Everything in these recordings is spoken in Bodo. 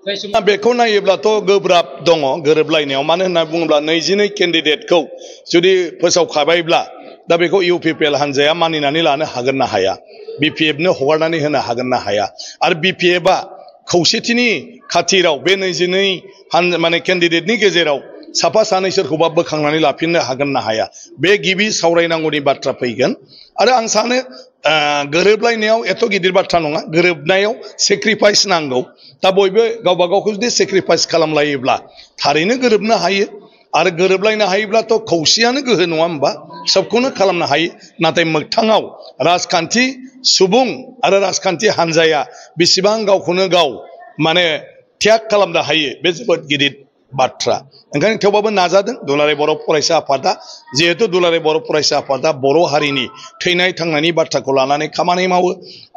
बेखौ नायोब्लाथ' गोब्राब दङ गोरोबलायनायाव मानो होनना बुङोब्ला 22 केन्डिडेटखौ जुदि फोसावखाबायब्ला दा बेखौ इउपिपिएल हानजाया मानिनानै लानो हागोन ना हाया बिपिएफनो हगारनानै होनो हागोन ना हाया आरो बिपिएफआ खौसेथिनि खाथिराव बे 22 माने केन्डिडेटनि गेजेराव साफा सानै सोरखौबा बोखांनानै लाफिननो हागोन ना हाया बे गिबि सावरायनांगौनि बाथ्रा फैगोन आरो आं सानो गोरोबलायनायाव एथ' गिदिर बाथ्रा नङा गोरोबनायाव सेक्रिफाइस नांगौ दा बयबो गावबा गावखौ जुदि सेक्रिफाइस खालामलायोब्ला थारैनो गोरोबनो हायो आरो गोरोबलायनो हायोब्लाथ' खौसेयानो गोहो नङा होमबा सबखौनो खालामनो हायो नाथाय मोगथाङाव राजखान्थि सुबुं आरो राजखान्थि हानजाया बेसेबां गावखौनो गाव माने त्याग खालामनो हायो बे जोबोद गिदिर बाथ्रा ओंखायनो थेवबाबो नाजादों दुलाराय बर' फरायसा आफादा जिहेतु दुलाराय बर' फरायसा आफादा बर' हारिनि थैनाय थांनायनि बाथ्राखौ लानानै खामानि मावो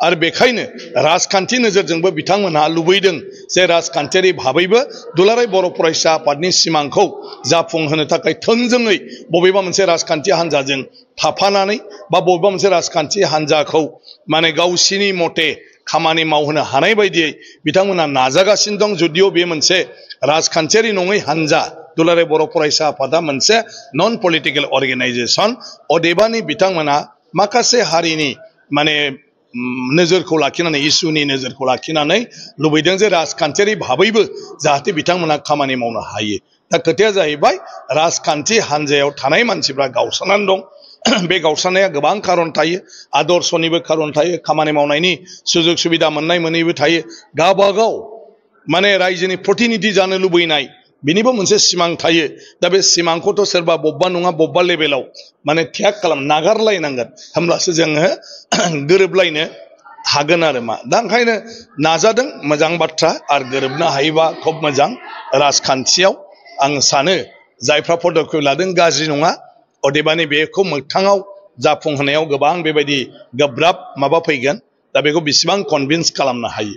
आरो बेखायनो राजखान्थि नोजोरजोंबो बिथांमोनहा लुबैदों जे राजखान्थियारि भाबैबो दुलाराय बर' फरायसा आफादनि सिमांखौ जाफुंहोनो थाखाय थोंजोङै बबेबा मोनसे राजखान्थि हानजाजों थाफानानै बा बबेबा मोनसे राजखान्थि हानजाखौ माने गावसिनि मथे खामानि मावहोनो हानाय बायदियै बिथांमोना नाजागासिनो दं जुदिअ बे मोनसे राजखान्थियारि नङै हानजा दुलाराय बर' फरायसा आफादा मोनसे नन पलिटिकल अर्गेनाइजेशन अदेबानि बिथांमोना माखासे हारिनि माने नोजोरखौ लाखिनानै इसुनि नोजोरखौ लाखिनानै लुबैदों जे राजखान्थियारि भाबैबो जाहाथे बिथांमोना खामानि मावनो हायो दा खोथाया जाहैबाय राजखान्थि हानजायाव थानाय मानसिफ्रा गावस्रानानै दं बे गावस्रानाया गोबां खारन थायो आदर्शनिबो खारन थायो खामानि मावनायनि सुजुग सुबिदा मोननाय मोनैबो थायो गावबागाव माने रायजोनि प्रतिनिधि जानो लुबैनाय बिनिबो मोनसे सिमां थायो दा बे सिमांखौथ' सोरबा बबेबा नङा बबेबा लेभेलाव माने त्याग खालाम नागारलायनांगोन होमब्लासो जोङो गोरोबलायनो हागोन आरो मा दा ओंखायनो नाजादों मोजां बाथ्रा आरो गोरोबनो हायोबा खोब मोजां राजखान्थियाव आं सानो जायफ्रा पदक्षेप लादों गाज्रि नङा अदेबानि बेखौ मोगथाङाव जाफुंहोनायाव गोबां बेबायदि गोब्राब माबा फैगोन दा बेखौ बेसेबां कनभिन्स खालामनो हायो